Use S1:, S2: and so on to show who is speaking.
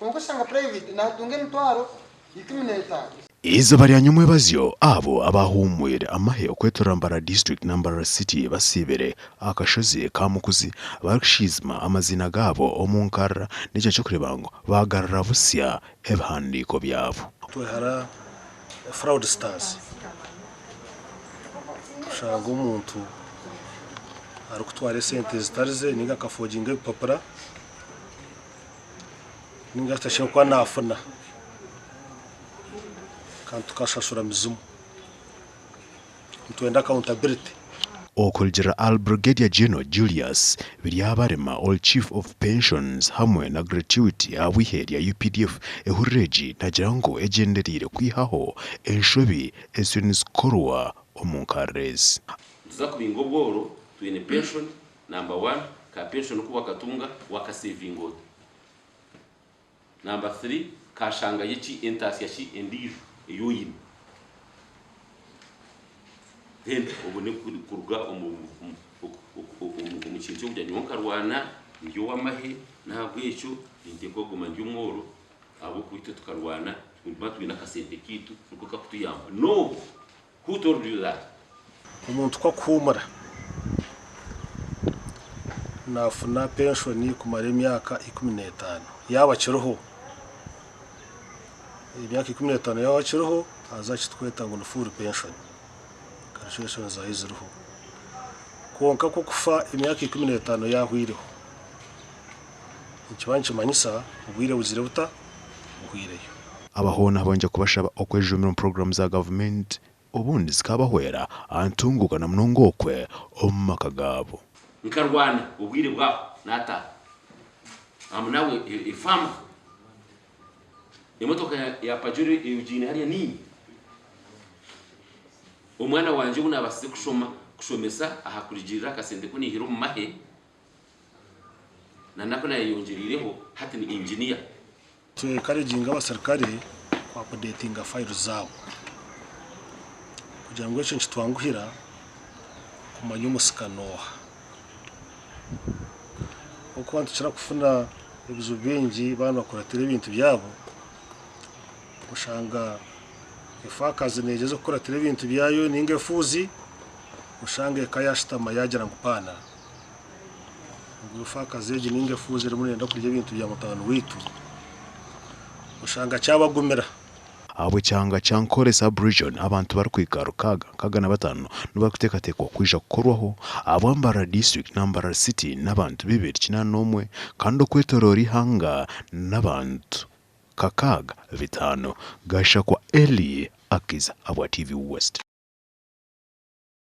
S1: Kwonka oshanga private natunga 150,000.
S2: Eizooba rya nyomwebazyo, abo abahuumwire amahe okwetorora Mbarara District na Mbarara City basiibire aha kashozi ka Mukuzi barikushiizima amaziina gaabo omu nkarra n'ekyo ky'okureeba ngu baagarura busya ebihandiiko byabo.
S3: Twehara fraudsters, oshanga omuntu arikutwara esente zitari ze ninga akafoginga ebipapura ninga ashobora kuba nafuna kandi tukashashura mizimu. Nitwenda accountability.
S2: Okurugiirira ahari Brigadier General Julius Biryabarema ori Chief of Pensions hamwe na Gratuity ahabw'eihe rya UPDF, ehuriro egi nagira ngu egyendereire kwihaho enshobi eziriyo nizikorwa omu nkarira ezi.
S4: Nituza kubinga obworo twine pension number one ka pension ku wakatunga wakasevinga ota? Number three kashangayo ki entasya ki endiijo ei oine? Then obone kuruga omu omu kintu ky'okugira nyowe nkarwana ndi ow'amahe n'ahabw'ekyo ninteekwa kuguma ndi omworo ahabw'okuba itwe tukarwana nituba twine akasente kaitu niko kakutuyamba. No! Who told you that?
S3: Omuntu ku akuhuumura, naafuna penshoni kumara emyaka 15 yaaba akiriho. Emyaka 15 yaaba akiriho, haza eki turikweta ngu ni full pension, calculations zaayo ziriho. Kwonka ku okufa emyaka 15 yaahweireho, nikiba nikimanyisa obwire bugire buta? Buhweireyo.
S2: Aba hoona bongyeire kubashaba okwejumira omu puroguraamu za gavumenti obundi zikaabahwera aha ntunguuka na munonga okwe omu maka gaabo.
S4: Nkarwana obwire bwaho nataaha am now a farmer emotoka ya pajero eyogiine hariya niinye omwana wangye ou nabasize kushoma kushomesa aha kurigirira akasente ku naihire omu mahe na naku nayeyongyereireho hati ni engineer.
S3: Tu encouraginga abaserukare ku updatinga files zaabo kugira ngu ekyo nikitwanguhira kumanya omusika nooha. Ahabw'okuba nitukira kufuna ebizibu bingi baaba nibakuratira ebintu byabo, oshanga efaakazi neegyeza kukuratira ebintu byayo ninga efuuzi, oshanga eka yaashutama yaagira ngu paana. Ngu efaakazi egi ninga efuuzi erimu neeyenda kurya ebintu bya mutaani waitu, oshanga kyabagumira.
S2: Ahabw'ekyanga kya Nkore Sub-region, abantu barikuhika 665 nibarikuteekateekwa kwija kukorwaho ahabwa Mbarara District na Mbarara City n'abantu 281 kandi okwetoroora eihanga n'abantu 65. Gashakwa Elly Akiza ahabwa TV West.